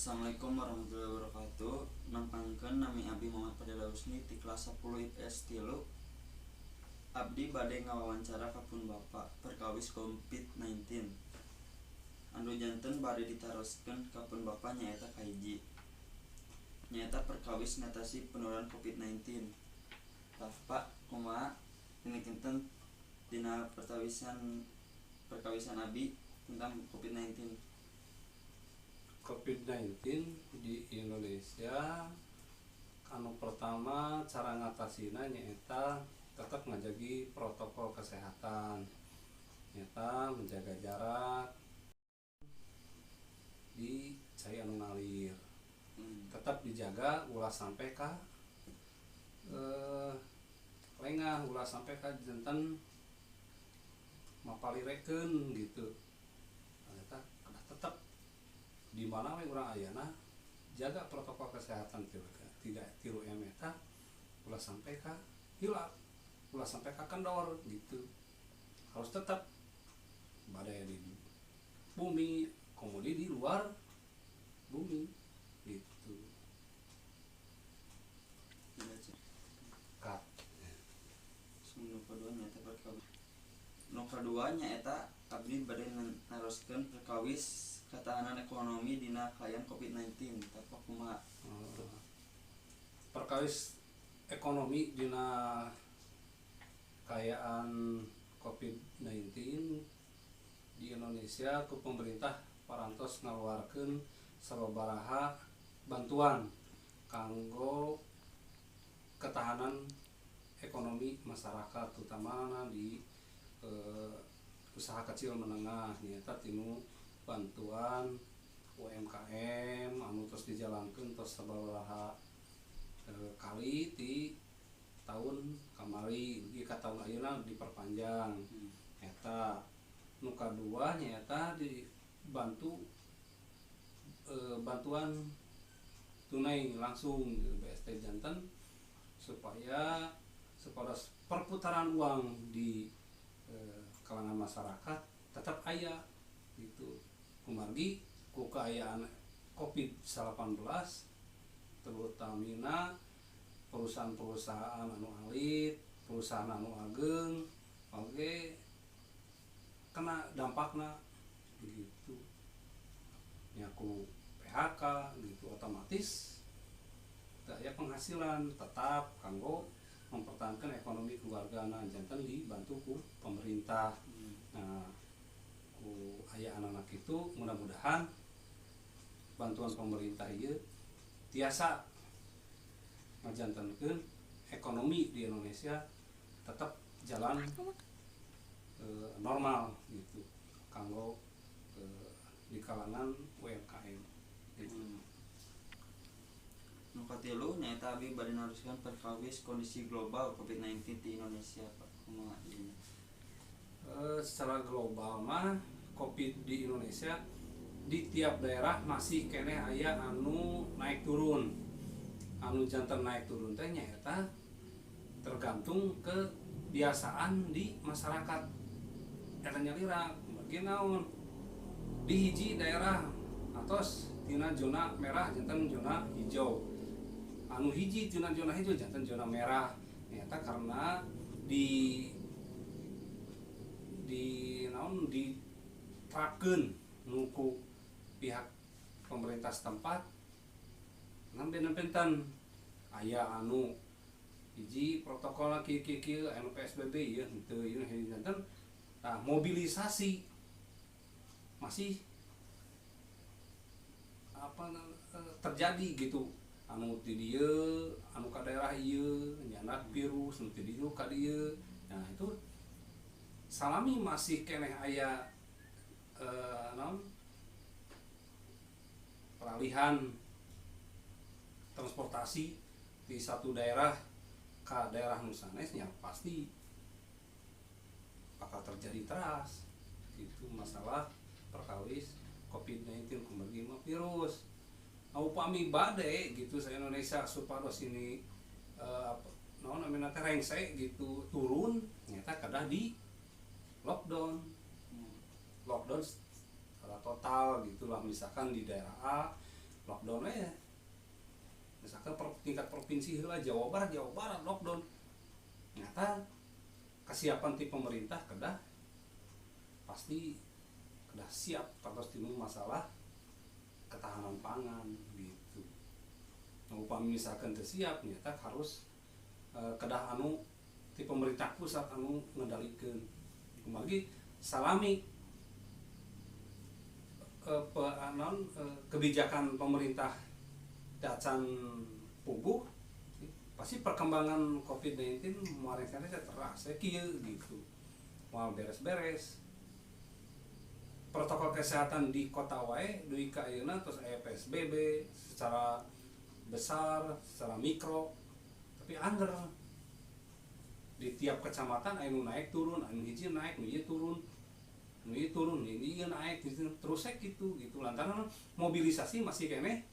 Assalamualaikum warahmatullahi wabarakatuh. Nempangkeun, nami abdi Muhammad Fadila Husni ti kelas 10 IPS 3. Abdi bade ngawawancara ka pun Bapak perkawis COVID-19. Anu janten bade ditaroskeun ka pun Bapak nyaeta kahiji, nyaeta perkawis ngatasi penularan COVID-19. Tah, Pak, kumaha kinten dina pertawisan perkawisan abdi tentang COVID-19? COVID-19 di Indonesia, anu pertama cara ngatasina nyaeta tetap ngajagi protokol kesehatan, nyaeta menjaga jarak di cai anu ngalir, tetap dijaga ulah sampai ka lengah, ulah sampai ka janten mapalirekeun gitu. Nah, eta kedah tetap di mana we urang ayana jaga protokol kesehatan tiga tilu M eta, ulah sampai ka hilap, ulah sampai ka kendor gitu. Harus tetap badai di bumi, kemudian di luar bumi gitu. Iya, Cek. Kat. Nu kadua nyaeta perkawis, nu kadua nyaeta abdi bade naroskeun perkawis ketahanan ekonomi dina kaayaan COVID-19. Tah, kumaha? Perkawis ekonomi dina kaayaan COVID-19 di Indonesia, ku pemerintah parantos ngaluarkeun sababaraha bantuan kanggo ketahanan ekonomi masyarakat, terutama di usaha kecil menengah, nyaeta tina bantuan UMKM anu terus dijalankan terus sababaraha kali di tahun kamari dugi ka tahun ayeuna diperpanjang. Eta nu kadua nyaeta dibantu bantuan tunai langsung gitu, BST, janten supaya supaya perputaran uang di kalangan masyarakat tetap aya gitu, kumargi ku kaayaan COVID-19, terutamina perusahaan-perusahaan anu alit, perusahaan anu ageng oge kena dampakna gitu nya, ku PHK gitu. Otomatis teu aya penghasilan tetap kanggo mempertahankan ekonomi keluarga. Nah, janten dibantu ku pemerintah. Nah, ku aya anak itu mudah-mudahan bantuan pemerintah ieu tiasa ngajantenkeun ekonomi di Indonesia tetap jalan normal gitu kanggo di kalangan UMKM gitu. Nu katilu nyaeta abdi bade naroskeun perkawis kondisi global COVID-19 di Indonesia, Pak, kumaha ieu? Secara global mah COVID di Indonesia di tiap daerah masih keneh aya anu naik turun. Anu janten naik turun teh nyaeta tergantung kebiasaan di masyarakat eta nyalira. Kumargi naon, di hiji daerah atos tina zona merah janten zona hijau, anu hiji tina zona hijau janten zona merah, nyata karena di naon diterapkeun nu ku pihak pemerintah setempat nan benten-benten. Aya anu hiji protokol kieu kieu kieu, anu PSBB ieu henteu, ieu hiji janten. Nah, mobilisasi masih apa terjadi gitu, anu ti dieu anu ka daerah ieu nyandak virus, anu ti dieu ka dieu. Nah, itu salami masih keneh aya naon peralihan transportasi di satu daerah ke daerah nu sanesnya, pasti bakal terjadi teras gitu masalah perkawis COVID-19, kumargi mah virus. Nah, upami bade gitu sa Indonesia supados ini apa naon namina teh rengse gitu, turun, nyata kedah di lockdown, lockdown secara total gitulah. Misalkan di daerah A Lockdown we. Misalkan tingkat provinsi heula, Jawa Barat, Jawa Barat lockdown. Nyata kesiapan ti pemerintah kedah pasti kedah siap kantos tinu masalah ketahanan pangan gitu. Nah, upami misalkan teu siap, nyata harus kedah anu ti pemerintah pusat anu ngendalikeun. Kumargi salami kebijakan pemerintah acan puguh, pasti perkembangan COVID-19 moal teras kieu gitu, moal beres-beres. Protokol kesehatan di kota wae dugi ka ayeuna terus aya PSBB secara besar, secara mikro, tapi angger di tiap kecamatan aya nu naik turun, anu hiji naik, nu ieu turun, nu ieu turun, nu ieu naik gitu, terus saya gitu gitu, lantaran mobilisasi masih keneh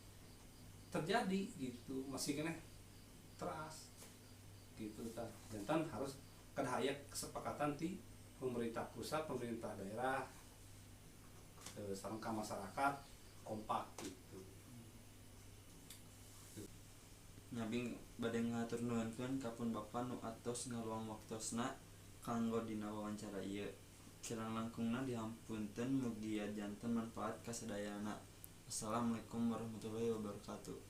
terjadi gitu, masih keneh teras gitu. Tah janten harus kedah aya kesepakatan ti pemerintah pusat, pemerintah daerah, sareng ka masyarakat kompak gitu. Nya, abdi bade ngahatur nuhunkeun ka pun bapa nu atos ngaluang waktosna kanggo dina wawancara ieu. Kirang langkungna dihapunten, mugia janten manfaat ka sadayana. Assalamualaikum warahmatullahi wabarakatuh.